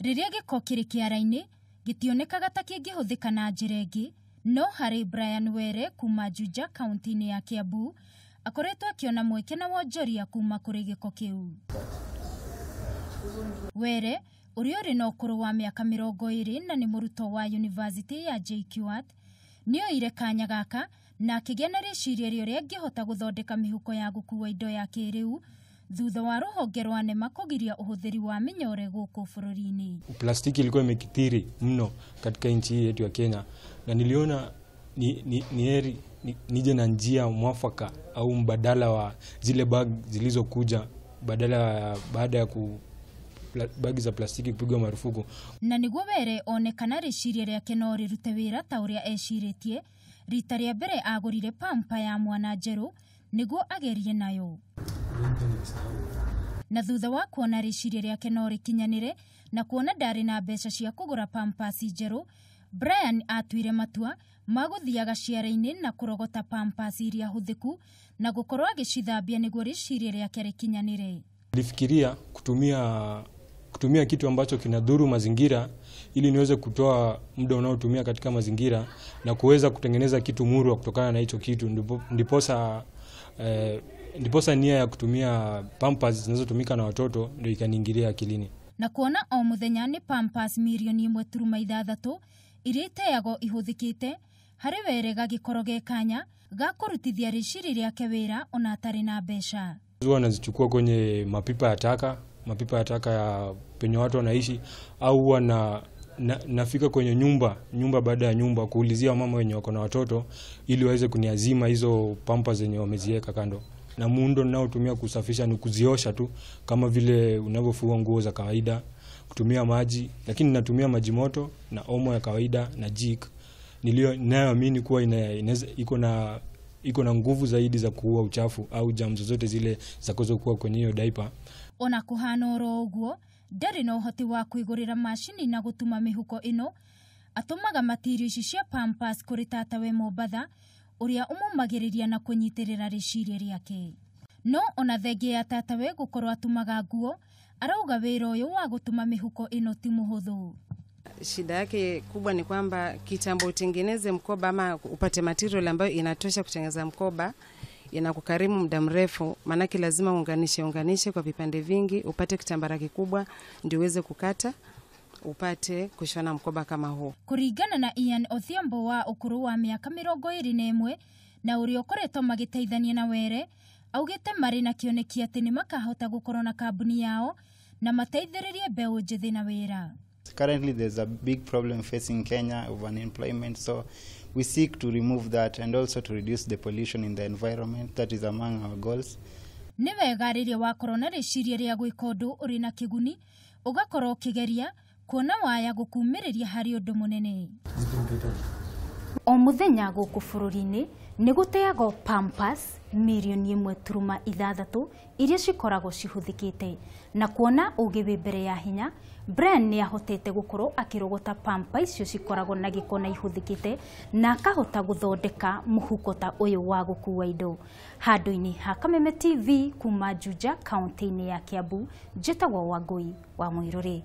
Rĩrĩa gĩko kĩrĩ kĩara-inĩ gĩtionekaga ta kĩngĩhũthĩka na njĩra ĩngĩ, no harĩ Brian Were kuma Juja kaunti-inĩ ya Kiambu akoretwo akĩona mweke na wonjoria kuma kũrĩ gĩko kĩu. Were ũrĩa ũrĩ na ũkũrũ wa mĩaka 20 na nĩ mũrutwo wa yunivasĩtĩ ya JKUAT nĩoire kanya gaka na akĩgĩa na rĩciria rĩa ũrĩa angĩhota gũthondeka mĩhuko ya gũkua indo ya kĩrĩu thutha wa rũhonge rwa NEMA kũgiria ũhũthĩri wa mĩnyore gũkũ bũrũri-inĩ. Plastiki ilikuwa imekithiri mno katika nchi hii yetu ya Kenya, na niliona ni heri nije na njia mwafaka au mbadala wa zile bag zilizokuja badala baada ya bagi za plastiki kupigwa marufuku. Na niguo Were onekana rĩciria rĩake no rĩrute wĩra ta ũrĩa ecirĩtie, rita rĩa mbere agũrire pampa ya mwana njerũ nĩguo agerie nayo. Na thutha wa kuona rĩciria rĩake no rĩkinyanĩre na kuona ndarĩ na mbeca cia kũgũra pampasi njerũ, Brian atuire matua ma gũthiaga ciara-inĩ na kũrogota pampasi iria hũthĩku na gũkorwo agĩcithambia nĩguo rĩciria rĩake rĩkinyanĩre. Nilifikiria kutumia kitu ambacho kinadhuru mazingira ili niweze kutoa muda unaotumia katika mazingira na kuweza kutengeneza kitu murwa kutokana na hicho kitu. Ndiposa nia ya kutumia pampers zinazotumika na watoto ndio ikaniingilia akilini. Na kuona o muthenya ni pampers mirioni 1.6 iria iteagwo ihũthĩkĩte, harĩ Were gagĩkorwo ge kanya ga kũrutithia rĩciria rĩake wĩra ona atarĩ na mbeca. Huwa nazichukua kwenye mapipa ya taka, mapipa ya taka ya penye watu wanaishi, au huwa nafika kwenye nyumba baada ya nyumba kuulizia wamama wenye wako na watoto ili waweze kuniazima hizo pampers zenye wameziweka kando. Na muundo ninaotumia kusafisha ni kuziosha tu kama vile unavyofua nguo za kawaida, kutumia maji, lakini natumia maji moto na omo ya kawaida na jik ninayoamini kuwa iko na nguvu zaidi za kuua uchafu au germs zote zile zitakazokuwa kwenye hiyo diaper. Ona kuhana oro ũguo, ndarĩ na ũhoti wa kwĩgũrĩra macini na gũtuma mĩhuko ĩno, atũmaga matirio ici cia pampers kũrĩ tatawe Mombatha ũrĩa ũmũmagĩrĩria na kũnyitĩrĩra rĩciria rĩake. No ona thengia ya tatawe gũkorwo atũmaga nguo, arauga wĩra ũyũ wa gũtuma mĩhuko ĩno ti mũhũthũ. Shida yake kubwa ni kwamba kitambo utengeneze mkoba ama upate material ambayo inatosha kutengeneza mkoba inakukarimu muda mrefu, maanake lazima unganishe kwa vipande vingi upate kitambara kikubwa ndio uweze kukata upate kushona mkoba kama huu. Kuringana na Ian Odhiambo wa ũkũrũ wa mĩaka 21 na ũrĩa ũkoretwo magĩteithania na Were, augĩte marĩ na kĩoneki atĩ nĩ makahota gũkorwo na kambuni yao na mateithĩrĩrie mbeũ njĩthĩ na wĩra. Currently there's a big problem facing Kenya of unemployment, so we seek to remove that and also to reduce the pollution in the environment. That is among our goals. Nĩ wega rĩrĩa wakorwo na rĩciria rĩa gwĩka ũndũ ũrĩ na kĩguni, ũgakorwo ũkĩgeria kuona waya gũkumĩrĩria harĩ ũndũ mũnene. O mũthenya gũkũ bũrũri-inĩ nĩ gũteagwo pampers mirioni 1.6 iria cikoragwo cihũthĩkĩte, na kuona ũgĩ wĩ mbere ya hinya, Brian nĩ ahotete gũkorwo akĩrogota pampa icio cikoragwo na gĩko na ihũthĩkĩte na akahota gũthondeka mũhuko ta ũyũ wa gũkua indo. Handũ-inĩ ha Kameme TV kuma Juja kaunti-inĩ ya Kiambu, njĩtagwo Wangũi wa Mũirũrĩ.